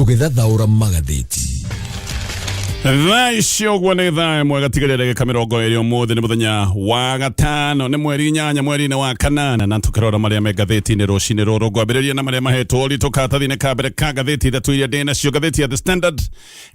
Tũgĩthathaũra magathĩti. Thaa icio ũguo nĩ thaa 1 gatigaria ndagĩka 20. Ũmũthĩ nĩ mũthenya wa gatano, nĩ mweri 8 mweri-inĩ wa kanana, na tũkĩrora marĩa me ngathĩti-inĩ rũcinĩ rũrũ. Ngwambĩrĩria na marĩa mahetwo ũritũ karatathi-inĩ ka mbere ka ngathĩti ithatũ iria ndĩ nacio. Ngathĩti ya The Standard,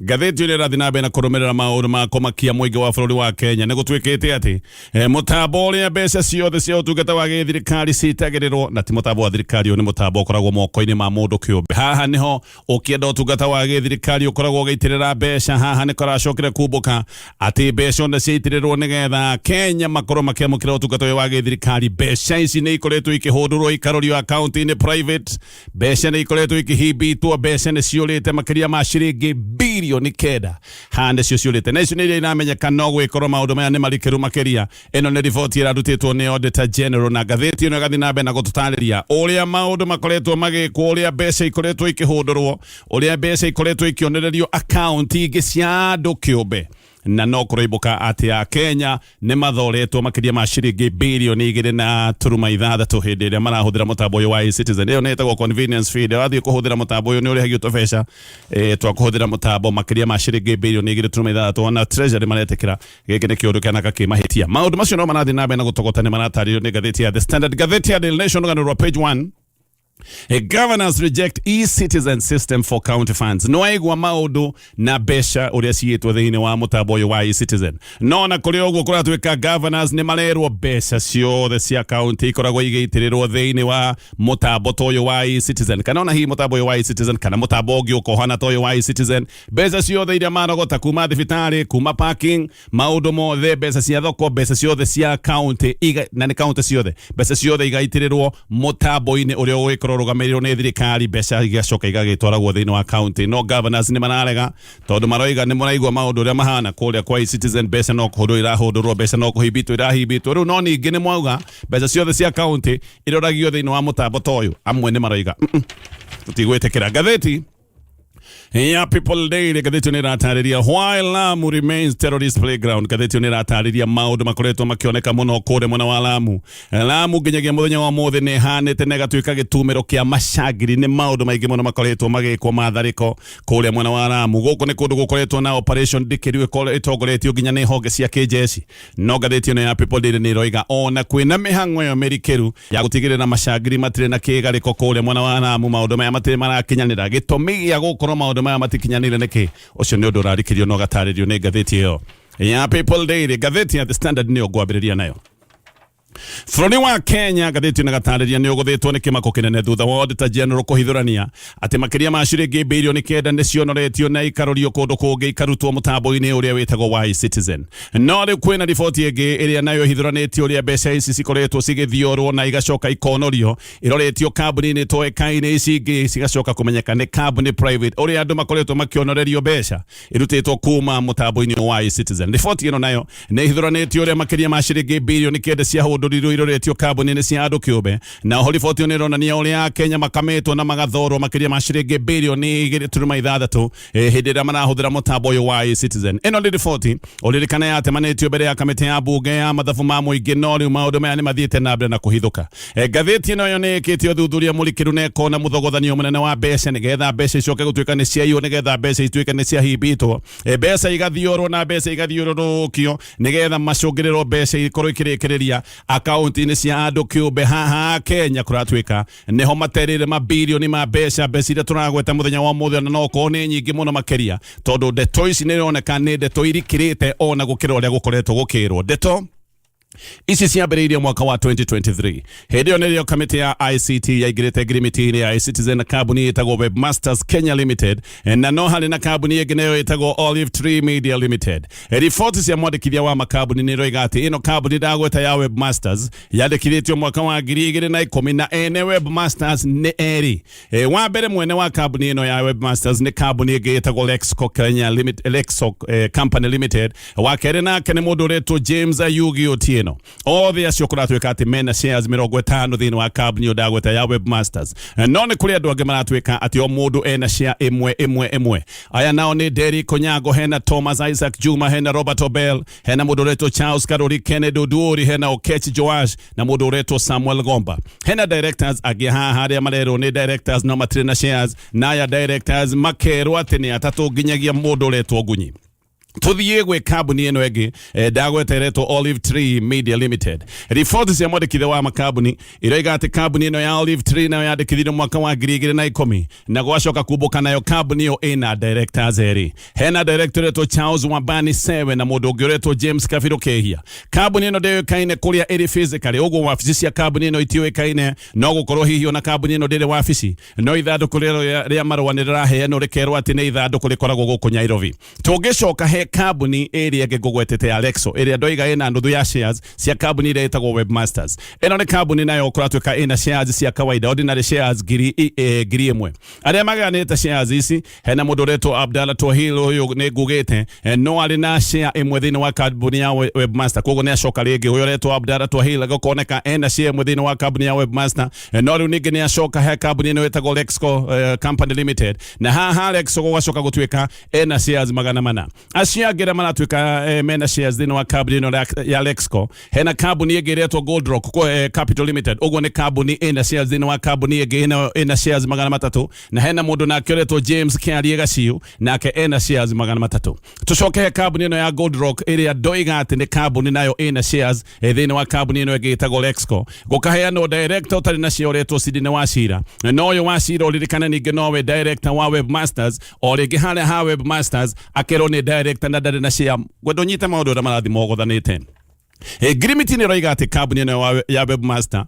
ngathĩti ĩrĩa ĩrathiĩ na mbere na kũrũmĩrĩra maũndũ ma kũmakia mũingĩ wa bũrũri wa Kenya, nĩ gũtuĩkĩte atĩ mũtambo ũrĩa mbeca ciothe cia ũtungata wa gĩthirikari citagĩrĩrwo, na ti mũtambo wa thirikari, ũyũ nĩ mũtambo ũkoragwo moko-inĩ ma mũndũ kĩũmbe. Haha nĩho ũkĩenda ũtungata wa gĩthirikari ũkoragwo ũgĩitĩrĩra mbeca. Haha nĩ karacokire kumbũka atĩ mbeca ona ciaitĩrĩrwo nĩgetha Kenya makorwo makĩamũkĩra ũtungata ũyũ wa gĩthirikari, mbeca ici nĩ ikoretwo ikĩhũndũrwo ikarorio akaunti-inĩ private. Mbeca nĩ ikoretwo ikĩhimbitwo, mbeca nĩ ciũrĩte makĩria ma ciringi birioni 9. Haha nĩcio ciũrĩte, na icio nĩ iria iramenyeka, no gwĩkorwo maũndũ maya nĩ marikĩru makĩria. Ĩno nĩ riboti ĩrarutĩtwo nĩ Auditor General, na ngathĩti ĩno ĩgathiĩ na mbere na gũtũtarĩria ũrĩa maũndũ makoretwo magĩkwo, ũrĩa mbeca ikoretwo ikĩhũndũrwo, ũrĩa mbeca ikoretwo ikĩonererio akaunti ingĩ cia andũ kĩũmbe, na no kũroimbũka atĩ a Kenya nĩ mathoretwo makĩria ma ciringi birioni 2.6 hĩndĩ ĩrĩa marahũthĩra mũtambo ũyũ wa eCitizen. Ĩyo nĩ ĩtagwo convenience fee. Hĩndĩ ĩrĩa wathiĩ kũhũthĩra mũtambo ũyũ, nĩ ũrĩhagio tũbeca twa kũhũthĩra mũtambo makĩria ma ciringi birioni 2.6. Ona Treasury maretĩkĩra gĩkĩ nĩ kĩũndũ kĩanaka kĩ mahĩtia. Maũndũ macio no marathiĩ na mbere na gũtogota, nĩ maratarĩrio nĩ ngathĩti ya The Standard. Ngathĩti ya Daily Nation, rũgano rwa page 1: Governors reject e-citizen system for county funds. No aigua maũndũ na mbeca ũrĩa ciĩtwo thĩinĩ wa mũtambo ũyũ wa e-citizen. No na kũrĩ ũguo kũratuĩka governors nĩ marerwo mbeca ciothe cia county ikoragwo igĩitĩrĩrwo thĩinĩ wa mũtambo ta ũyũ wa e-citizen, kana ona hihi mũtambo ũyũ wa e-citizen kana mũtambo ũngĩ ũkohana ta ũyũ wa e-citizen, mbeca ciothe iria marogota kuma thibitarĩ, kuma parking, maũndũ mothe, mbeca cia thoko, mbeca ciothe cia county na nĩ county ciothe, mbeca ciothe igaitĩrĩrwo mũtambo-inĩ ũrĩa ũgũgĩkorwo ũrũgamĩrĩirwo nĩ thirikari, mbeca igacoka igagĩtwaragwo thĩinĩ wa county. No governors nĩ mararega, tondũ maroiga nĩ mũraigua maũndũ ũrĩa mahana kũrĩa kwa eCitizen, mbeca no kũhũndũrwo irahũndũrwo, mbeca no kũhimbitwo irahimbitwo. Rĩu no ningĩ nĩ mwauga mbeca ciothe cia county iroragio thĩinĩ wa mũtambo ta ũyũ. Amwe nĩ maroiga, "Tũtigwĩtĩkĩra." Ngathĩti ya People Daily, ngathĩti nĩ ĩratarĩria why Lamu remains terrorist playground. Ngathĩti nĩ ĩratarĩria maũndũ makoretwo makĩoneka mũno kũrĩa mwena wa Lamu. Lamu nginyagia mũthenya wa ũmũthĩ nĩ ĩhanĩte na ĩgatuĩka gĩtumĩro kĩa macangiri. Nĩ maũndũ maingĩ mũno makoretwo magĩkwo matharĩko kũrĩa mwena wa Lamu. Gũkũ nĩ kũndũ gũkoretwo na operation ndikĩru ĩtongoretio nginya nĩ honge cia kĩnjeshi. No ngathĩti ĩno ya People Daily nĩ ĩroiga ona kwĩna mĩhang'o ĩyo mĩrikĩru ya gũtigĩrĩra macangiri matirĩ na kĩgarĩko kũrĩa mwena wa Lamu, maũndũ maya matirĩ marakinyanĩra. Gĩtũmi gĩa gũkorwo maũndũ maya matikinyanĩire nĩkĩ? Ũcio nĩ ũndũ ũrarikĩrio na ũgatarĩrio nĩ ngathĩti ĩyo ya People Daily. Ngathĩti ya The Standard nĩyo ngwambĩrĩria nayo. Bũrũri wa Kenya, ngathĩti ĩno ĩgatarĩria, nĩ ũgũthĩtwo nĩ kĩmako kĩnene thutha wa Auditor General kũhithũrania atĩ makĩria ma ciringi birioni 9 nĩ cionoretio na ikarorio kũndũ kũngĩ, ikarutwo mũtambo-inĩ ũrĩa wĩtagwo wa eCitizen. No rĩu kwĩna riboti ĩngĩ ĩrĩa nayo ĩhithũranĩtie ũrĩa mbeca ici cikoretwo cigĩthiorwo na igacoka ikonorio, iroretio kambuni-inĩ toĩkaine, ici ingĩ cigacoka kũmenyeka nĩ kambuni private, ũrĩa andũ makoretwo makĩonorerio mbeca irutĩtwo kuma mũtambo-inĩ wa eCitizen. Riboti ĩno nayo nĩ ĩhithũranĩtie ũrĩa makĩria ma ciringi birioni 9 ciahũndũrirwo iroretio kambuni-inĩ cia andũ kĩũmbe, na oho riboti ĩyo nĩ ĩronania ũrĩa Akenya makamĩtwo na magathorwo makĩria ma ciringi birioni 2.6 hĩndĩ ĩrĩa marahũthĩra mũtambo ũyũ wa eCitizen. Ĩno nĩ riboti ũririkane yatemanĩtio mbere ya kamĩtĩ ya mbunge ya mathabu ma mũingĩ, no rĩu maũndũ maya nĩ mathiĩte na mbere na kũhithũka. Ngathĩti ĩno yo nĩ ĩkĩte ũthuthuria mũrikĩru na ĩkona mũthogothanio mũnene wa mbeca nĩgetha mbeca icoke gũtuĩka nĩ ciaiywo, nĩgetha mbeca ituĩke nĩ ciahimbitwo, mbeca igathiorwo na mbeca igathiũrũrũkio nĩgetha macũngĩrĩro mbeca ikorwo ikĩrĩkĩrĩria akaunti-inĩ cia andũ kĩũmbe. Haha Kenya kũratuĩka nĩho materĩre mabirioni ma mbeca. Mbeca iria tũragweta mũthenya wa ũmũthĩ ona no okorwo nĩ nyingĩ mũno makĩria, tondũ ndeto ici nĩ ironeka nĩ ndeto irikĩrĩte ona gũkĩra ũrĩa gũkoretwo gũkĩrwo. Ndeto ici ciambĩrĩirie mwaka wa 2023. Hĩndĩ ĩyo nĩrĩo kamĩtĩ ya ICT yaingĩrĩte ngirimiti-inĩ ya eCitizen na kambuni ĩtagwo Webmasters Kenya Limited, na no harĩ na kambuni ĩngĩ nayo ĩtagwo Olive Tree Media Limited. Riboti cia mwandĩkithia wa makambuni nĩ iroiga atĩ ĩno kambuni ndagweta ya Webmasters yandĩkithĩtio mwaka wa 2010, na ene Webmasters nĩ erĩ. Wa mbere, mwene wa kambuni ĩno ya Webmasters nĩ kambuni ĩngĩ ĩtagwo Lexco Kenya Limited, Lexco Company Limited. Wa kerĩ nake nĩ mũndũ ũretwo James Ayugi Otieno. ĩno. Othe acio kũratuĩka atĩ mena shares 50 thĩinĩ wa kambuni ĩyo ndagweta ya Webmasters. No nĩ kũrĩ andũ angĩ maratuĩka atĩ o mũndũ ena share ĩmwe ĩmwe ĩmwe. Aya nao nĩ Derry Konyango, hena Thomas Isaac Juma, hena Robert Obel, hena mũndũ ũretwo Charles Karori, Kennedy Oduori, hena Okech Joash na mũndũ ũretwo Samuel Gomba. Hena directors angĩ haha arĩa marerwo nĩ directors no matirĩ na shares, na aya directors makerwo atĩ nĩ atatũ nginyagia mũndũ ũretwo Ngunyi. Tuthiĩ gwĩ kambuni ĩno ĩngĩ ndagweta ĩretwo Olive Tree Media Limited. Riboti cia mwandĩkithia wa makambuni iroiga atĩ kambuni ĩno ya Olive Tree nayo yandĩkithirio mwaka wa 2010, na gwacoka kumbũka nayo kambuni ĩyo ĩna directors erĩ. Hena director ũretwo Charles Wambani Sewe na mũndũ ũngĩ ũretwo James Kabiru Kehia. Kambuni ĩno ndĩũĩkaine kũrĩa ĩrĩ physically, ũguo wabici cia kambuni ĩno itiũĩkaine, no gũkorwo hihi ona kambuni ĩno ndĩrĩ wabici, no ithandũkũ rĩa marũa nĩ rĩraheanwo rĩkerwo atĩ nĩ ithandũkũ rĩkoragwo gũkũ Nairobi. Tũngĩcoka he kambuni ĩrĩa ĩngĩ ngũgwetete ya Lexo, ĩrĩa ndoiga ĩna nuthu ya shares cia kambuni ĩrĩa ĩtagwo Webmasters. Ĩno nĩ kambuni nayo kũratuĩka ĩna shares cia kawaida, ordinary shares 1,000. Arĩa magayanĩte shares ici, hena mũndũ ũretwo Abdallah Twahil, ũyũ nĩ ngugĩte no arĩ na share ĩmwe thĩinĩ wa kambuni ya Webmaster, koguo nĩ acoka rĩngĩ. Ũyũ ũretwo Abdallah Twahil agũkoneka ena share ĩmwe thĩinĩ wa kambuni ya Webmaster, no rĩu ningĩ nĩ acoka he kambuni ĩno ĩtagwo Lexco Company Limited, na haha Lexco gũgacoka gũtuĩka ena shares 400. Acio angĩ arĩa maratuĩka mena shares thĩinĩ wa kambuni ĩno ya Lexco, hena kambuni ĩngĩ ĩretwo Gold Rock Capital Limited, ũguo nĩ kambuni ĩna shares thĩinĩ wa kambuni ĩngĩ ĩna shares 300, na hena mũndũ nake ũretwo James Kĩarie Gaciu, nake ena shares 300. Tũcoke he kambuni ĩno ya Gold Rock ĩrĩa ndoiga atĩ nĩ kambuni nayo ĩna shares thĩinĩ wa kambuni ĩno ĩngĩ ĩtagwo Lexco. Gũkaheanwo director ũtarĩ na share ũretwo Sidney Wachira, na ũyũ Wachira ũririkane ningĩ nowe director wa Webmasters. O rĩngĩ harĩa ha Webmasters akerwo nĩ director na ndarĩ na share. Ngwenda ũnyite maũndũ ũrĩa marathiĩ mogothanĩte. Ngirimiti nĩ ĩroiga atĩ kambuni ĩno ya Webmaster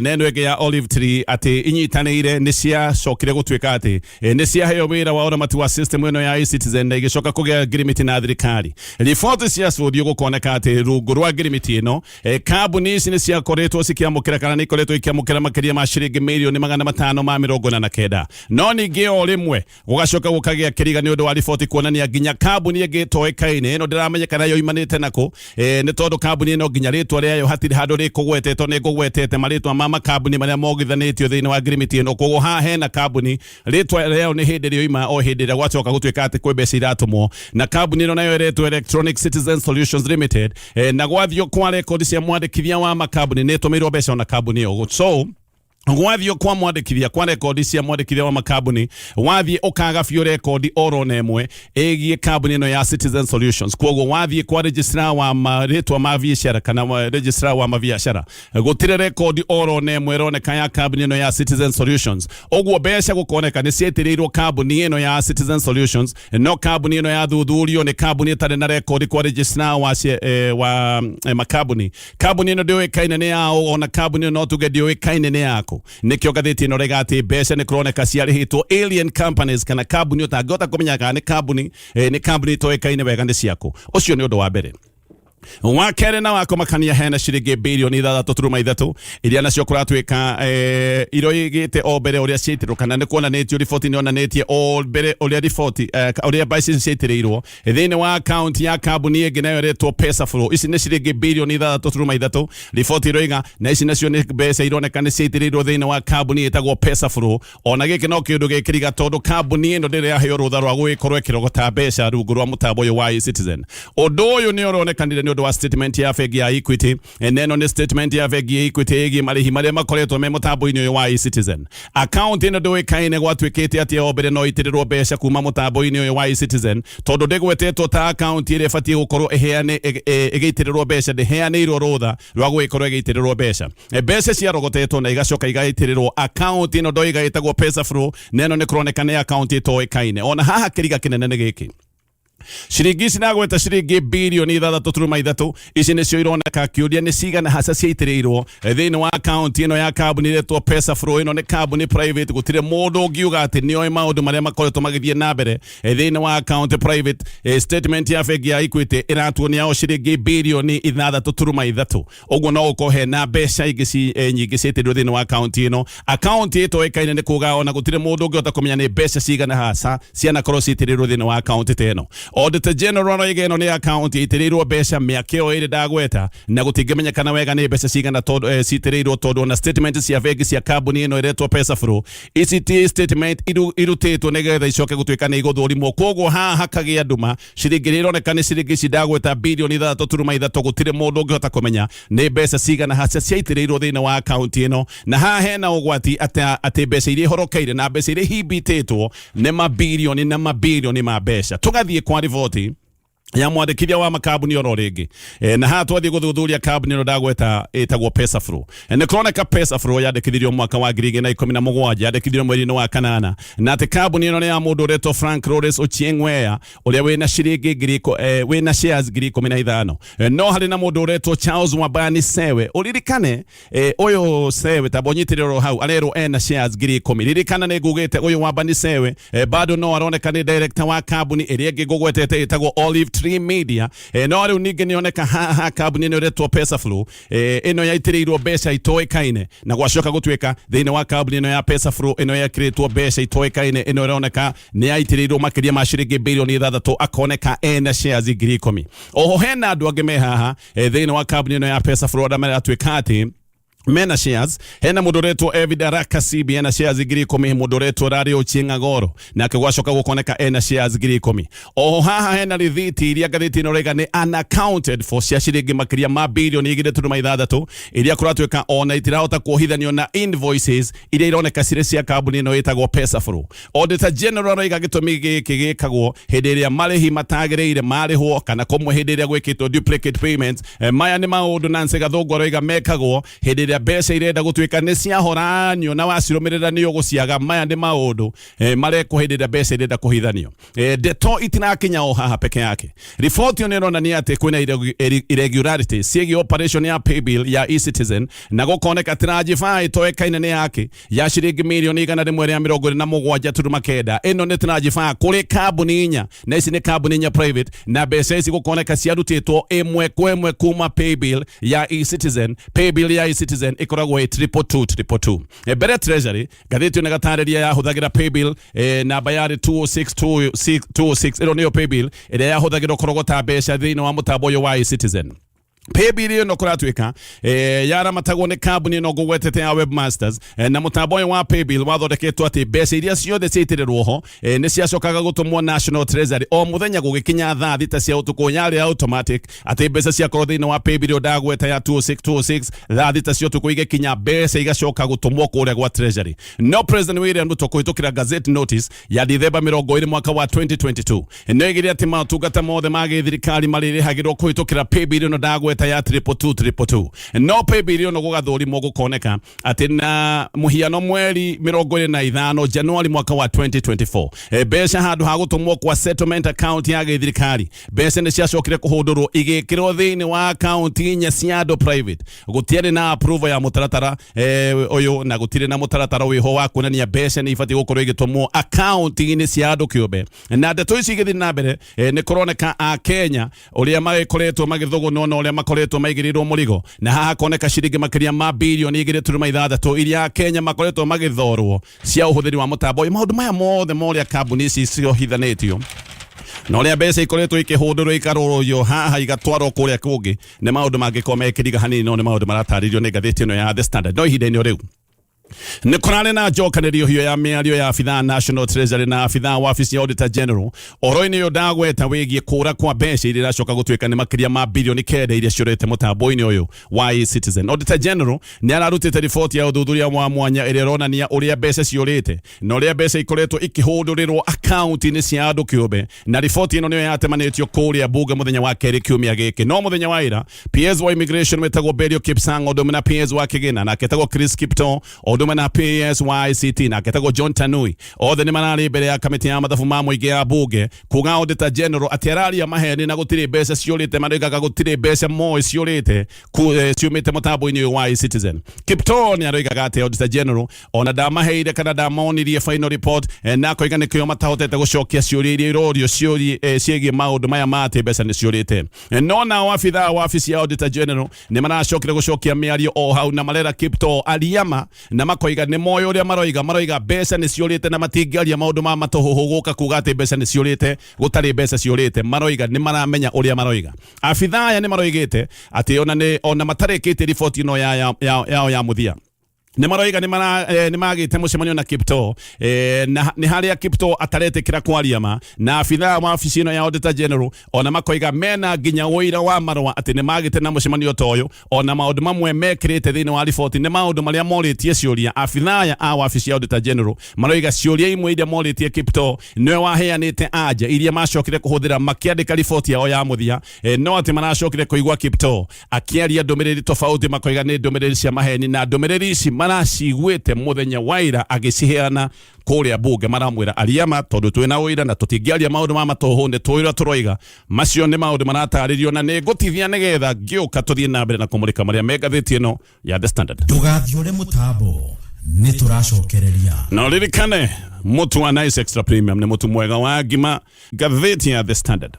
na ĩno ĩngĩ ya Olive Tree atĩ inyitanĩire nĩ ciacokire gũtuĩka atĩ nĩ ciaheo wĩra wa ũramati wa system ĩno ya eCitizen, na igĩcoka kũgĩa ngirimiti na thirikari. Riboti ciacũthio gũkoneka atĩ rungu rwa ngirimiti ĩno, kambuni ici nĩ ciakoretwo cikĩamũkĩra kana nĩ ikoretwo ikĩamũkĩra makĩria ma ciringi mirioni 549. No ningĩ o rĩmwe gũgacoka gũkagĩa kĩriga nĩ ũndũ wa riboti kuonania nginya kambuni ĩngĩ ĩtoĩkaine ĩno ndĩramenyekana yoimanĩte nakũ, nĩ tondũ kambuni ĩno nginya rĩtwa rĩayo hatirĩ handũ rĩkũgwetetwo. Nĩ ngũgwetete marĩtwa ma makambuni marĩa mogithanĩtio thĩinĩ wa ngirimiti ĩno, koguo haha hena kambuni rĩtwa rĩayo nĩ hĩndĩ rĩoima o hĩndĩ ĩrĩa gwacoka gũtuĩka atĩ kwĩ mbeca iratũmwo, na kambuni ĩno nayo ĩretwo Electronic Citizen Solutions Limited, na gwathio kwa rekondi cia mwandĩkithia wa makambuni nĩ ĩtũmĩirwo mbeca ona kambuni ĩyo. So gwathio kwa mwandĩkithia, kwa rekondi cia mwandĩkithia wa makambuni, wathiĩ ũkaga biũ rekondi oro na ĩmwe ĩgiĩ kambuni ĩno ya Citizen Solutions. Koguo wathiĩ kwa registrar wa marĩtwa ma biacara kana registrar wa mabiacara, gũtirĩ rekondi oro na ĩmwe ĩroneka ya kambuni ĩno ya Citizen Solutions. Ũguo mbeca gũkoneka nĩ ciaitĩrĩirwo kambuni ĩno ya Citizen Solutions, no kambuni ĩno yathuthurio nĩ kambuni ĩtarĩ na rekondi kwa registrar wa makambuni. Kambuni ĩno ndĩũĩkaine nĩ yao, ona kambuni ĩno no tuge ndĩũĩkaine nĩ yaku. Nĩkĩo ngathĩti ĩno rega atĩ mbeca nĩ kũroneka ciarĩhĩtwo alien companies kana kambuni ũtangĩhota kũmenya kana nĩ kambuni itoĩkaine wega nĩ ciaku. Ũcio nĩ ũndũ wa mbere. Wa kerĩ na wa kũmakania, hena ciringi birioni 6.3 iria nacio kũratuĩka iroigĩte o mbere ũrĩa ciaitĩrwo, kana nĩ kuonanĩtio riboti nĩ onanĩtie o mbere ũrĩa riboti ũrĩa mbeca ici ciaitĩrĩirwo thĩinĩ wa akaunti ya kambuni ĩngĩ nayo ĩretwo Pesa Flow. Ici nĩ ciringi birioni 6.3 riboti iroiga, na ici nacio nĩ mbeca ironeka nĩ ciaitĩrĩirwo thĩinĩ wa kambuni ĩtagwo Pesa Flow. Ona gĩkĩ no kĩũndũ gĩkĩriga tondũ kambuni ĩno ndĩrĩ yaheo rũtha rwa gũgĩkorwo ĩkĩrogota mbeca rungu rwa mũtambo ũyũ wa eCitizen. Ũndũ ũyũ nĩ ũronekanire nĩ ũndũ wa statement ya bengi ya Equity, na ĩno nĩ statement ya bengi ya Equity ĩgiĩ marĩhi marĩa makoretwo me mũtambo-inĩ ũyũ wa eCitizen. Account ĩno ndĩũĩkaine gwatuĩkĩte atĩ o mbere no ĩitĩrĩrwo mbeca kuma mũtambo-inĩ ũyũ wa eCitizen, tondũ ndĩgwetetwo ta account ĩrĩa ĩbatiĩ gũkorwo ĩheane ĩgĩitĩrĩrwo mbeca, ndĩheanĩirwo rũtha rwa gũgĩkorwo ĩgĩitĩrĩrwo mbeca. Mbeca ciarogotetwo na igacoka igaitĩrĩrwo account ĩno ndoiga ĩtagwo Pesa Flow, na ĩno nĩ kũroneka nĩ account ĩtoĩkaine. Ona haha kĩriga kĩnene nĩ gĩkĩ: ciringi ici nagweta ciringi birioni 6.3, ici nĩcio ironeka. Kĩũria nĩ cigana haca ciaitĩrĩirwo thĩinĩ wa akaunti ĩno ya kambuni ĩretwo Pesa Flow? Ĩno nĩ kambuni private, gũtirĩ mũndũ ũngiuga atĩ nĩoĩ maũndũ marĩa makoretwo magĩthiĩ na mbere thĩinĩ wa account private. Statement ya bengi ya Equity ĩratuonia o ciringi birioni 6.3. Ũguo no gũkorwo hena mbeca ingĩ nyingĩ ciaitĩrĩirwo thĩinĩ wa akaunti ĩno, akaunti ĩtoĩkaine. Nĩ kuga ona gũtirĩ mũndũ ũngĩhota kũmenya nĩ mbeca cigana haca cianakorwo ciitĩrĩirwo thĩinĩ wa akaunti ta ĩno. Auditor General aroiga ĩno nĩ akaunti ĩitĩrĩirwo mbeca mĩaka ĩyo ĩrĩ ndagweta, na gũtingĩmenyekana wega nĩ mbeca cigana tondũ citĩrĩirwo, tondũ ona statement cia bengi cia kambuni ĩno ĩretwo Pesaflow ici ti statement irutĩtwo nĩgetha icoke gũtuĩka nĩ igũthũrimwo. Koguo haha hakagĩa nduma. Ciringi iria ironeka nĩ ciringi ici ndagweta, 6.3 birioni, gũtirĩ mũndũ ũngĩhota kũmenya nĩ mbeca cigana haca ciaitĩrĩirwo thĩinĩ wa akaunti ĩno. Na haha hena ũgwati atĩ mbeca iria ihorokeire na mbeca iria ihimbitĩtwo nĩ mabirioni na mabirioni ma mbeca. Tũgathiĩ kwa riboti ya mwandĩkithia wa makambuni oro rĩngĩ. Na haha twathiĩ gũthuthuria kambuni ĩno ndagweta ĩtagwo Pesaflow. Nĩ kũroneka Pesaflow yandĩkithirio mwaka wa 2017, yandĩkithirio mweri-inĩ wa kanana, na atĩ kambuni ĩno nĩ ya mũndũ ũretwo Frank Lawrence Ochieng Weya, ũrĩa wĩna ciringi wĩna shares 15,000. No harĩ na mũndũ ũretwo Charles Wambani Sewe. Ũririkane ũyũ Sewe tamba ũnyitĩrĩre oro hau, arerwo ena shares 10,000. Ririkana nĩ ngugĩte ũyũ Wambani Sewe bado no aroneka nĩ director wa kambuni ĩrĩa ĩngĩ ngũgwetete ĩtagwo Olive Tree Media. No rĩu ningĩ nĩoneka haha kambuni ĩno ĩretwo Pesaflow ĩno yaitĩrĩirwo mbeca itoĩkaine, na gwacoka gũtuĩka thĩinĩ wa kambuni ĩno ya Pesaflow ĩno yekĩrĩtwo mbeca itoĩkaine, ĩno ĩroneka nĩ yaitĩrĩirwo makĩria ma ciringi 6 birioni, akoneka ena shares 10,000. Oho hena andũ angĩ me haha thĩinĩ wa kambuni ĩno ya Pesaflow arĩa maratuĩka atĩ mena shares. Hena mũndũ ũretwo Evid Araka Sibi, ena shares 10,000. Mũndũ ũretwo Rari Ochieng Agoro nake gwacoka gũkoneka ena shares 10,000. Oho haha hena rithiti iria ngathĩti ĩno raiga nĩ unaccounted for cia ciringi makĩria ma 2.6 birioni, iria kũratuĩka ona itirahota kuohithanio na invoices iria ironeka cirĩ cia kambuni ĩno ĩtagwo Pesaflow. Auditor General araiga gĩtũmi gĩkĩ gĩkagwo hĩndĩ ĩrĩa marĩhi matagĩrĩire marĩhwo, kana kũmwe hĩndĩ ĩrĩa gwĩkĩtwo duplicate payments. Maya nĩ maũndũ Nancy Gathũngũ araiga mekagwo hĩndĩ ĩrĩa mbeca irenda gũtuĩka nĩ ciahoranio na wacirũmĩrĩra nĩ ũgũciaga. Maya nĩ maũndũ marekwo hĩndĩ ĩrĩa mbeca irenda kũhithanio. Ndeto itirakinya o haha peke yake. Riboti ĩyo nĩ ĩronania atĩ kwĩna irregularities ciĩgiĩ operation ya paybill ya eCitizen, na gũkoneka transfer ĩtoĩkaine nĩ yake ya ciringi 127.9 mirioni. Ĩno nĩ transfer kũrĩ kambuni inya, na ici nĩ kambuni inya private, na mbeca ici gũkoneka ciarutĩtwo ĩmwe kwa ĩmwe kuma paybill ya eCitizen. Paybill ya eCitizen ĩkoragwo ĩ 222 222. Mbere Treasury, ngathĩti ĩyo nĩgatarĩria, yahũthagĩra paybill namba yarĩ 206 206. Ĩno nĩyo paybill ĩrĩa yahũthagĩrwo kũrogota mbeca thĩinĩ wa mũtambo ũyũ wa eCitizen. Paybill ĩno kũratuĩka yaramatagwo nĩ kambuni ĩno ngũgwetete ya Webmasters, na mũtambo ũyũ wa paybill wathondeketwo atĩ mbeca iria ciothe ciaitĩrĩrwo ho nĩ ciacokaga gũtũmwo National Treasury o mũthenya gũgĩkinya thaa 6 cia ũtukũ. Yarĩ automatic atĩ mbeca ciakorwo thĩinĩ wa paybill ĩyo ndagweta ya 206 206, thaa 6 cia ũtukũ igĩkinya, mbeca igacoka gũtũmwo kũrĩa gwa Treasury. No President William Ruto kũhĩtũkĩra gazette notice ya Dithemba 20 mwaka wa 2022 nĩoigire atĩ motungata mothe ma gĩthirikari marĩrĩhagĩrwo kũhĩtũkĩra paybill ĩno ndagweta ya 222 222. No paybill ĩno gũgathũrimwo gũkoneka atĩ na mũhiano mweri 25 Januari mwaka wa 2024, mbeca handũ ha gũtũmwo kwa settlement account ya gĩthirikari, mbeca nĩ ciacokire kũhũndũrwo igĩkĩrwo thĩinĩ wa account inya cia andũ private. Gũtiarĩ na approval ya mũtaratara ũyũ, na gũtirĩ na mũtaratara wĩho wa kuonania mbeca nĩ ibatiĩ gũkorwo igĩtũmwo akaunti-inĩ cia andũ kĩũmbe. Na ndeto ici igĩthiĩ na mbere, nĩ kũroneka a Kenya ũrĩa magĩkoretwo magĩthũgũnwo na ũrĩa makoretwo maigĩrĩirwo mũrigo, na haha koneka ciringi makĩria ma 2.6 birioni iria Kenya makoretwo magĩthorwo cia ũhũthĩri wa mũtambo ũyũ. Maũndũ maya mothe ma ũrĩa kambuni ici ciohithanĩtio na ũrĩa mbeca ikoretwo ikĩhũndũrwo, ikarũrũrio haha, igatwarwo kũrĩa kũngĩ, nĩ maũndũ mangĩkorwo mekĩriga hanini, no nĩ maũndũ maratarĩrio nĩ ngathĩti ĩno ya The Standard. No ihinda-inĩ o rĩu nĩ kũrarĩ na njokanĩrio hiyo ya mĩario ya abithaa National Treasury na abithaa wabici ya Auditor General ũhoro-inĩ ũyũ ndagweta wĩgiĩ kũra kwa mbeca iria iracoka gũtuĩka nĩ makĩria ma 9 birioni iria ciũrĩte mũtambo-inĩ ũyũ wa eCitizen. Auditor General nĩ ararutĩte riboti ya ũthuthuria wa mwanya ĩrĩa ĩronania ũrĩa mbeca ciũrĩte na ũrĩa mbeca ikoretwo ikĩhũndũrĩrwo akaunti-inĩ cia andũ kĩũmbe, na riboti ĩno nĩyo yatemanĩtio kũrĩa bunge mũthenya wa kerĩ kiumia gĩkĩ. No mũthenya wa ira, PS wa immigration wĩtagwo Belio Kipsang, ũndũ ũmwe na PS wa Kĩgĩna nake etagwo Chris Kipto, ũndũ ũmwe na PS wa ICT nake etagwo John Tanui, othe nĩ mararĩ mbere ya kamĩtĩ ya mathabu ma mũingĩ ya bunge kuga Auditor General atĩ araria maheni na gũtirĩ mbeca ciũrĩte. Maroigaga gũtirĩ mbeca moĩ ciũrĩte ciumĩte mũtambo-inĩ ũyũ wa eCitizen. Kipto nĩ aroigaga atĩ Auditor General ona ndamaheire kana ndamonirie final report, na akoiga nĩkĩo matahotete gũcokia ciũria iria irorio ciĩgiĩ maũndũ maya ma atĩ mbeca nĩ ciũrĩte. No nao abithaa wabici ya Auditor General nĩ maracokire gũcokia mĩario o hau na marera Kipto ariama na Makoiga nĩ moĩ ũrĩa maroiga. Maroiga mbeca nĩ ciũrĩte na matingĩaria maũndũ ma matũhũhũ gũka kuga atĩ mbeca nĩ ciũrĩte gũtarĩ mbeca ciũrĩte. Maroiga nĩ maramenya ũrĩa maroiga. Abithaa aya nĩ maroigĩte atĩ ona nĩ ona matarĩkĩtie riboti ĩno ya, ya, ya, yao ya mũthia, nĩ maroiga nĩ mara nĩ magĩte mũcemanio na Kiptoo, na nĩ harĩa Kiptoo ataretĩkĩra kwaria ma na abithaa wa wabici ĩno ya Auditor General. Ona makoiga mena nginya ũira wa marũa atĩ nĩ magĩte na mũcemanio ta ũyũ. Ona maũndũ mamwe mekĩrĩte thĩinĩ wa riboti nĩ maũndũ marĩa morĩtie ciũria. Abithaa aya a wabici ya Auditor General maroiga ciũria imwe iria morĩtie Kiptoo nĩwe waheanĩte anja iria macokire kũhũthĩra makĩandĩka riboti yao ya mũthia, no atĩ maracokire kũigua Kiptoo akĩaria ndũmĩrĩri tofauti. Makoiga nĩ ndũmĩrĩri cia maheni na ndũmĩrĩri ici maraciguĩte mũthenya wa ira agĩciheana kũrĩa bunge. Maramwĩra ariama tondũ twĩna ũira na tũtingĩaria maũndũ ma matũhũ, nĩ tũĩ ũrĩa tũroiga. Macio nĩ maũndũ maratarĩrio na nĩ ngũtithia nĩgetha ngĩũka tũthiĩ na mbere na kũmũrĩka marĩa me ngathĩti ĩno ya The Standard. Ndũgathiũre mũtambo, nĩ tũracokereria. Na ũririkane mũtu wa Nice Extra Premium nĩ mũtu mwega wa ngima. Ngathĩti ya The Standard.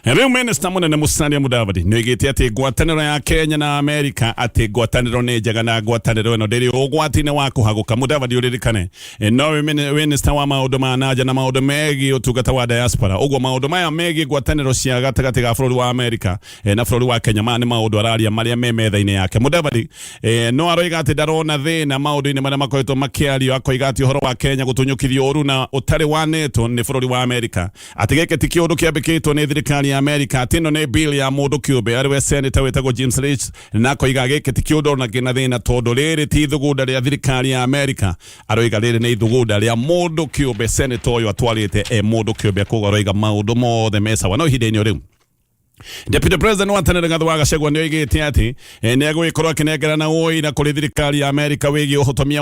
Rĩu minista mũnene Musalia Mudavadi nĩ oigĩte atĩ ngwatanĩro ya Kenya na Amerika, atĩ ngwatanĩro nĩ njega na ngwatanĩro ĩno ndĩrĩ ũgwati-inĩ wa kũhagũka. Mudavadi, ũririkane, nowe minista wa maũndũ ma nanja na maũndũ megiĩ ũtungata wa diaspora. Ũguo maũndũ maya megiĩ ngwatanĩro cia gatagatĩ ga bũrũri wa Amerika na bũrũri wa Kenya, maya nĩ maũndũ araria marĩa me metha-inĩ yake. Mudavadi no aroiga atĩ ndarona thĩna maũndũ-inĩ marĩa makoretwo makĩario, akoiga atĩ ũhoro wa Kenya gũtunyũkithio ũru na ũtarĩ wa NATO nĩ bũrũri wa Amerika, atĩ gĩkĩ ti kĩũndũ kĩambĩkĩtwo nĩ thirikari ya Amerika, atĩ ĩno nĩ bill ya mũndũ kĩũmbe arĩ we senator wĩtagwo James Risch, na akoiga gĩkĩ ti kĩũndũ ona kĩna thĩna tondũ rĩrĩ ti ithugunda rĩa thirikari ya Amerika. Aroiga rĩrĩ nĩ ithugunda rĩa mũndũ kĩũmbe, senator ũyũ atwarĩte e mũndũ kĩũmbe, koguo aroiga maũndũ mothe me sawa. No ihinda-inĩ o rĩu, Deputy President wa tene Rigathi wa Gachagua nĩ oigĩte atĩ nĩ egũgĩkorwo akĩnengerana ũira kũrĩ thirikari ya Amerika wĩgiĩ ũhotomia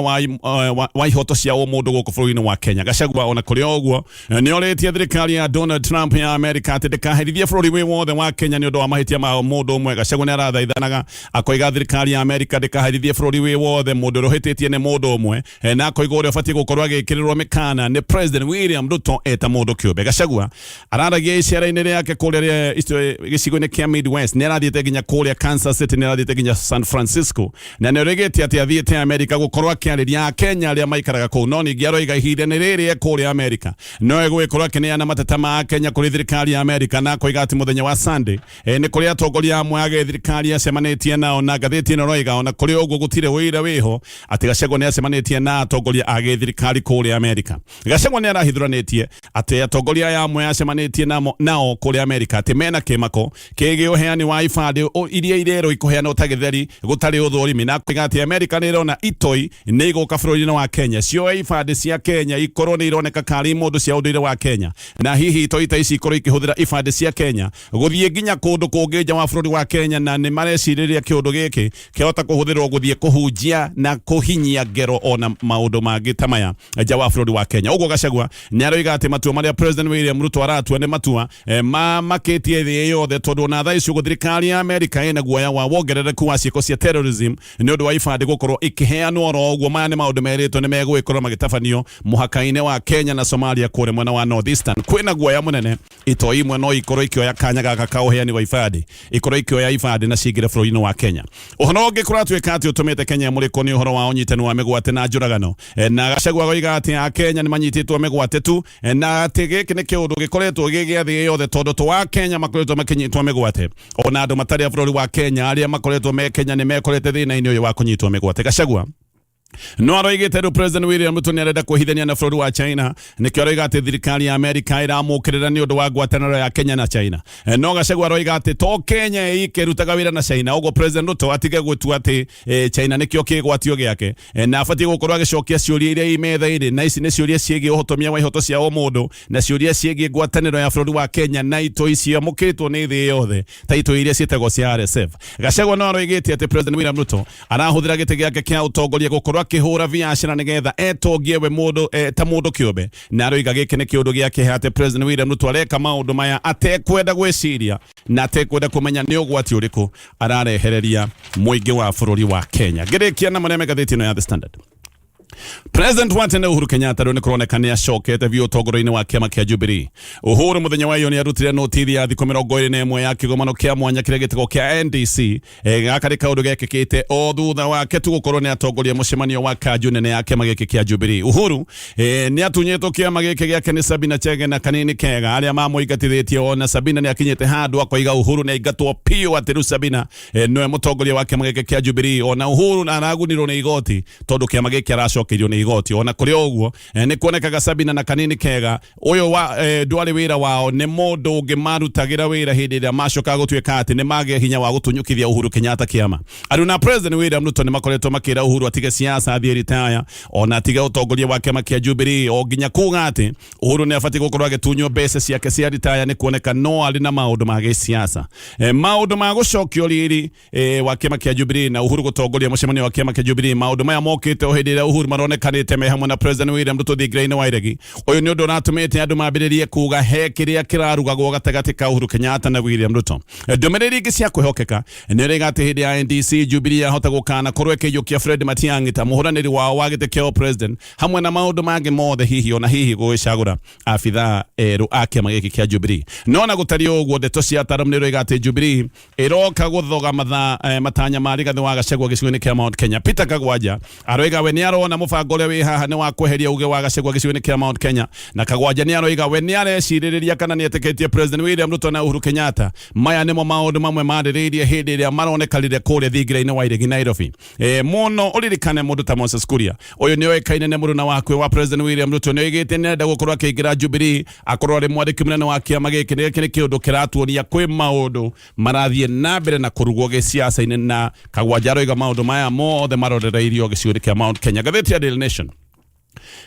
wa ihoto cia ũmũndũ gũkũ bũrũri-inĩ wa Kenya. Gachagua ona kũrĩ o ũguo nĩ orĩtie thirikari ya Donald Trump ya Amerika atĩ ndĩkaherithie bũrũri wĩ wothe wa Kenya nĩ ũndũ wa mahĩtia ma mũndũ ũmwe. Gachagua nĩ arathaithanaga akoiga thirikari ya Amerika ndĩkaherithie bũrũri wĩ wothe, mũndũ ũrĩa ũhĩtĩtie nĩ mũndũ ũmwe, na akoiga ũrĩa ũbatiĩ gũkorwo agĩkĩrĩrwo mĩkana nĩ President William Ruto eta mũndũ kĩũmbe. Gachagua araragia icera-inĩ rĩake kũrĩa gĩcigo-inĩ kĩa Midwest. Nĩ arathiĩte nginya kũrĩa Kansas City, nĩ arathiĩte nginya San Francisco, na nĩ oigĩte atĩ athiĩte Amerika gũkorwo akĩarĩria Akenya arĩa maikaraga kũu. No ningĩ aroiga ihinda nĩ rĩrĩ e kũrĩa Amerika no egũgĩkorwo akĩneana mateta ma Akenya kũrĩ thirikari ya Amerika, na akoiga atĩ mũthenya wa Sunday nĩ kũrĩ atongoria amwe a gĩthirikari acemanĩtie nao. Na ngathĩti ĩno ĩroiga ona kũrĩ ũguo gũtirĩ ũira wĩho atĩ Gachagua nĩ acemanĩtie na atongoria a gĩthirikari kũrĩa Amerika. Gachagua nĩ arahithũranĩtie atĩ atongoria aya amwe acemanĩtie nao kũrĩa Amerika atĩ mena kĩmako kĩgiĩ ũheani wa ibandĩ iria irerwo ikũheanwo ta gĩtheri gũtarĩ ũthũrimi, na akoiga atĩ Amerika nĩ ĩrona itoi nĩ igũka bũrũri-inĩ wa Kenya cioe ibandĩ cia Kenya ikorwo nĩ ironeka karĩ mũndũ cia ũndũire wa Kenya, na hihi itoi ta ici ikorwo ikĩhũthĩra ibandĩ cia Kenya gũthiĩ nginya kũndũ kũngĩ nja wa bũrũri wa Kenya, na nĩ marecirĩria kĩũndũ gĩkĩ kĩhota kũhũthĩrwo gũthiĩ kũhunjia na kũhinyia ngero ona maũndũ mangĩ ta maya nja wa bũrũri wa Kenya. Ũguo Gachagua nĩ aroiga atĩ matua marĩa President William Ruto aratua nĩ matua mamakĩtie thĩ yothe, tondũ ona thaa ici ũguo thirikari ya Amerika ĩna guoya wa wongerereku wa ciĩko cia terrorism nĩ ũndũ wa ibandĩ gũkorwo ikĩheanwo oro ũguo. Maya nĩ maũndũ merĩtwo nĩ megũgĩkorwo magĩtabanio mũhaka-inĩ wa Kenya na Somalia kũrĩa mwena wa North Eastern. Kwĩna guoya mũnene itoi imwe no ikorwo ikĩoya kanya gaka ka ũheani wa ibandĩ, ikorwo ikĩoya ibandĩ na cingĩre bũrũri-inĩ wa Kenya. Ũhoro ũngĩ kũratuĩka atĩ ũtũmĩte Kenya ĩmũrĩkwo nĩ ũhoro wa ũnyitani wa mĩgwate na njũragano, na Gachagua agoiga atĩ Akenya nĩ manyitĩtwo mĩgwate tu, na atĩ gĩkĩ nĩ kĩũndũ gĩkoretwo gĩ gĩa thĩ yothe, tondũ to Akenya makoretwo makĩnyitwo mĩgwate, ona andũ matarĩ a bũrũri wa Kenya arĩa makoretwo me Kenya nĩ mekorete thĩna-inĩ ũyũ wa kũnyitwo mĩgwate. Gachagua no aroigĩte rĩu President William Ruto nĩ arenda kwĩhithania na bũrũri wa China, nĩkĩo aroiga atĩ thirikari ya Amerika ĩramũkĩrĩra nĩ ũndũ wa ngwatanĩro ya Kenya na China. No Gachagua aroiga atĩ to Kenya ĩike ĩrutaga wĩra na China, ũguo President Ruto atige gũtua atĩ China nĩkĩo kĩgwatio gĩake, na abatiĩ gũkorwo agĩcokia ciũria iria i metha-inĩ, na ici nĩ ciũria ciĩgiĩ ũhotomia wa ihoto cia ũmũndũ na ciũria ciĩgiĩ ngwatanĩro ya bũrũri wa Kenya na itoi ciamũkĩtwo nĩ thĩ yothe ta itoi iria ciĩtagwo cia RSF. Gachagua no aroigĩte atĩ President William Ruto arahũthĩra gĩtĩ gĩake kĩa ũtongoria gũkorwo akĩhũra biacara nĩgetha etongie we mũndũ ta mũndũ kĩũmbe, na aroiga gĩkĩ nĩ kĩũndũ gĩa kĩeha atĩ President William Ruto areka maũndũ maya atekwenda gwĩciria na atekwenda kũmenya nĩ ũgwati ũrĩkũ ararehereria mũingĩ wa bũrũri wa Kenya. Ngĩrĩkia na marĩa me ngathĩti ĩno ya The Standard. President wa tene Uhuru Kenyatta rĩu nĩ kũroneka nĩ acokete biũ ũtongoria-inĩ wa kĩama kĩa Jubilee. Uhuru mũthenya wa iyo nĩ arutire notithi ya thikũ 21 ya kĩgomano kĩa mwanya kĩrĩa gĩtagwo kĩa NDC. Gaka nĩ kaũndũ gekĩkĩte o thutha wake tu gũkorwo nĩ atongoria mũcemanio wa kanju nene ya kĩama gĩkĩ kĩa Jubilee. Uhuru nĩ atunyĩtwo kĩama gĩkĩ gĩake nĩ Sabina Chege na Kanini Kega arĩa mamũingatithĩtie. Ona Sabina nĩ akinyĩte handũ akoiga Uhuru nĩ aingatwo biũ atĩ rĩu Sabina nĩwe mũtongoria wa kĩama gĩkĩ kĩa Jubilee. Ona Uhuru aragunirwo nĩ igoti tondũ kĩama gĩkĩ aracokeirio nĩ igoti. Ona kũrĩ o ũguo nĩ kuonekaga Sabina na Kanini Kega ũyũ wa ndwarĩ wĩra wao, nĩ mũndũ ũngĩ marutagĩra wĩra hĩndĩ ĩrĩa macokaga gũtuĩka atĩ nĩ magĩa hinya wa gũtunyũkithia Uhuru Kenyatta kĩama. Aruna na President William Ruto nĩ makoretwo makĩra Uhuru atige siasa athiĩ retire, ona atige ũtongoria wa kĩama kĩa Jubilee, o nginya kuga atĩ Uhuru nĩ abatiĩ gũkorwo agĩtunywo mbeca ciake cia retire nĩ kuoneka no arĩ na maũndũ ma gĩsiasa. Maũndũ ma gũcokio riri wa kĩama kĩa Jubilee na Uhuru gũtongoria mũcemanio wa kĩama kĩa Jubilee, maũndũ maya mokĩte o hĩndĩ ĩrĩa Uhuru maronekanĩte me hamwe na President William Ruto thingira-inĩ wa iregi. Ũyũ nĩ ũndũ ũratũmĩte andũ mambĩrĩrie kuga he kĩrĩa kĩrarugagwo gatagatĩ ka Uhuru Kenyatta na William Ruto. Ndũmĩrĩri ingĩ cia kwĩhokeka nĩ ũrĩga atĩ hĩndĩ ya NDC Jubilee yahota gũkana korwo ĩkĩiyũkia Fred Matiang'i ta mũhũranĩri wao wa gĩtĩ kĩa president hamwe na maũndũ mangĩ mothe, hihi ona hihi gũgĩcagũra abithaa erũ a kĩama gĩkĩ kĩa Jubilee. No na gũtariĩ ũguo, ndeto cia ataaramu nĩ iroiga atĩ Jubilee ĩroka gũthoga matanya ma Rigathĩ wa Gachagua gĩcigo-inĩ kĩa Mount Kenya. Peter Kagwanja aroiga we nĩ arona mũbango ũrĩa wĩ haha nĩ wa kweheria uge wa Gachagua gĩcigo-inĩ kĩa Mount Kenya, na Kagwanja nĩ aroiga we nĩ arecirĩrĩria kana nĩ etĩkĩtie President William Ruto na Uhuru Kenyatta. Maya nĩmo maũndũ mamwe marĩrĩirie hĩndĩ ĩrĩa maronekanire kũrĩa thingira-inĩ wa iregi Nairobi. Mũno ũririkane mũndũ ta Moses Kuria, ũyũ nĩ oĩkaine nĩ mũruna wakwe wa President William Ruto, nĩ oigĩte nĩ arenda gũkorwo akĩingĩra Jubilee akorwo arĩ mwandĩki mũnene wa kĩama gĩkĩ. Gĩkĩ nĩ kĩũndũ kĩratuonia kwĩ maũndũ marathiĩ na mbere na kũrugwo gĩciaca-inĩ, na Kagwanja aroiga maũndũ maya mothe marorereirio gĩcigo-inĩ kĩa Mount Kenya. Ngathĩti ya Daily Nation,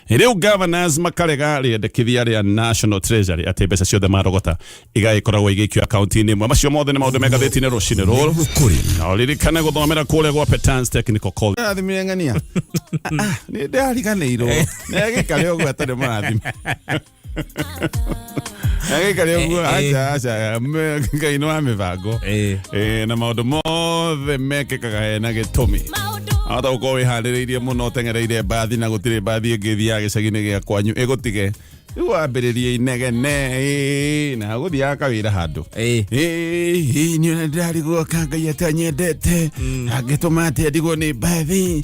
rĩu governors makarega rĩendekithia rĩa National Treasury atĩ mbeca ciothe marogota igagĩkoragwo igĩikio akaunti-inĩ ĩmwe. Macio mothe nĩ maũndũ me ngathĩti-inĩ rũcinĩ rũrũ, na ũririkane gũthomera kũrĩa gwa Petans Technical College. Rathimire ng'ania. Nĩ ndariganĩirwo. Nĩ agĩkare ũguo atarĩ mũrathime. Agĩkare ũguo, aca aca, Ngai nĩ wa mĩbango. Na maũndũ mothe mekĩkaga hena gĩtũmi. Ahota gũkorwo wĩharĩrĩirie mũno ũteng'ereire mbathi na gũtirĩ mbathi ĩngĩ ĩthiaga gĩcagi-inĩ gĩa kwanyu ĩgũtige. Rĩu wambĩrĩrie inegene, na gũthiaga kawĩra handũ. Niĩ ona ndĩrarigwo ka Ngai atanyendete, angĩtũma atĩa ndigwo nĩ mbathi.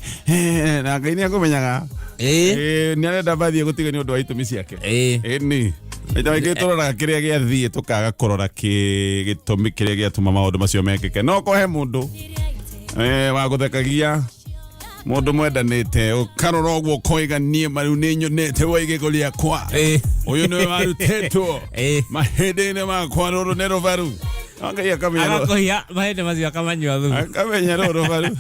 Na Ngai nĩ akũmenyaga. Nĩ arenda mbathi ĩgũtige nĩ ũndũ wa itũmi ciake. Ĩni maita maingĩ tũroraga kĩrĩa gĩathiĩ tũkaga kũrora gĩtũmi kĩrĩa gĩatũma maũndũ macio mekĩke. No kohe mũndũ wa gũthekagia, mũndũ mwendanĩte, ũkarora ũguo ũkoiga niĩ marĩu nĩ nyonete wa igego rĩakwa, ũyũ nĩwe warutĩtwo mahĩndĩ-inĩ makwa, rũrũ nĩ rũbaru. No Ngai akamenya Agakũhia mahĩndĩ macio akamanyua thubu. Akamenya rũrũ rũbaru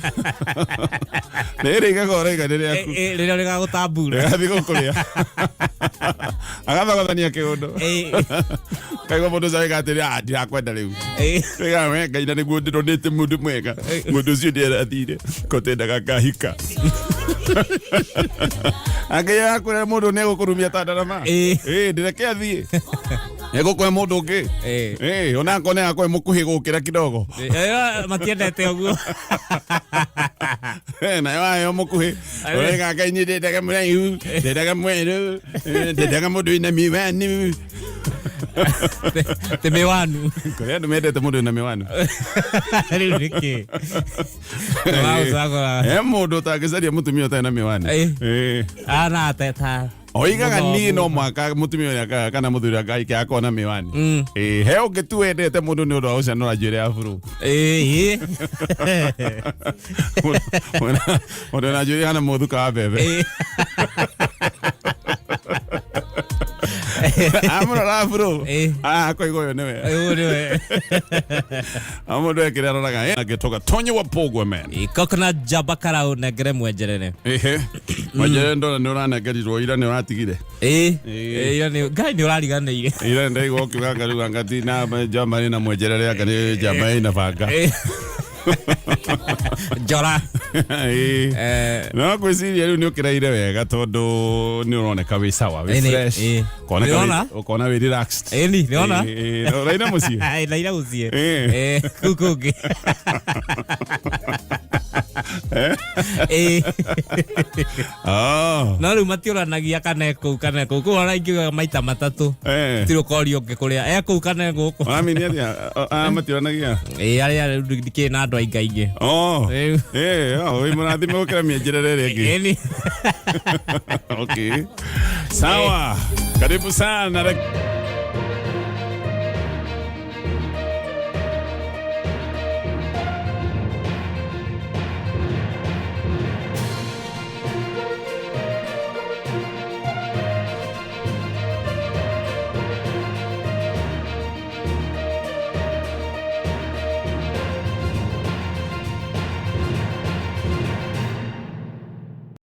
rĩrĩ igego ũraiga nĩ rĩaku. Rĩrĩa rĩgagũtambura. Rĩgathiĩ gũkũrĩa agathogothania kĩũndũ. Kaigua mũndũ ũcio agĩka atĩrĩ, "Ah, ndirakwenda rĩu." Wega we Ngai, na nĩguo ndĩronete mũndũ mwega, mũndũ ũcio nĩarathire kotendaga ngahika. Ngai akwĩra mũndũ nĩ egũkũrumia ta ndarama. Ndĩreke athiĩ, egũkũhe mũndũ ũngĩ. Ona akorwo nĩ agakorwo mũkuhĩ gũkĩra kidogo. Matiendete ũguo. Nayo ayo mũkuhĩ ũrega, Ngai niĩ ndendaga mũraihu, ndendaga mwerũ, ndendaga mũndũ wĩna miwani. Te miwanu. Kũrĩ andũ mendete mũndũ wĩna miwani. Rĩu nĩkĩ wagũcagũra? He mũndũ ũtangĩcaria mũtumia ũtarĩ na miwani. Anateta. Oigaga niĩ no mwaka mũtumia ũrĩa kana mũthuri akahikia akorwo na miwani. He ũngĩ tu wendete mũndũ nĩ ũndũ wa gũcanũra njuĩrĩ ya buruu. Mũndũ na njuĩrĩ hana mũthuka wa mbembe. Amũrora buruu. Akoiga ũyũ nĩwe. Ũyũ nĩwe. Mũndũ ekĩrĩa aroraga angĩtoka Tonyo wa Pogwe man. Coconut jaba karau nengere mwenjerere. Ehe. Mwenjerere ndona nĩ ũranengerirwo ira, nĩ ũratigire. Iyo nĩ Ngai nĩ ũrariganĩire. Ira ndaigua ũkiuga ngaruga ngati na njamba ĩna mwenjerere anga nĩ njamba ĩna banga. Njora. No ngwĩciria rĩu nĩ ũkĩraire wega tondũ nĩ ũroneka wĩ sawa, wĩ fresh. Ũkoneka Nĩwona? Ũkona wĩ relaxed. Ĩni, nĩwona? Ũraina mũciĩ? Ai, ndaira mũciĩ. Kũu kũngĩ. Ĩĩ. Oh. No rĩu matiũranagia kana e kũu kana e kũu. Kũu ona ingiugaga maita matatũ. Eh. Gũtirĩ ũkoria ũngĩ kũrĩa. E kũu kana e gũkũ. Ũramini atĩa? Ah, matiũranagia. Ĩĩ arĩa rĩu ndikĩrĩ na andũ aingĩ aingĩ. Oh. Rĩu. Eh, oh, wĩ mũrathime gũkĩra mĩenjerere ĩrĩa ĩngĩ. Ĩni. Okay. Sawa. Karibu sana.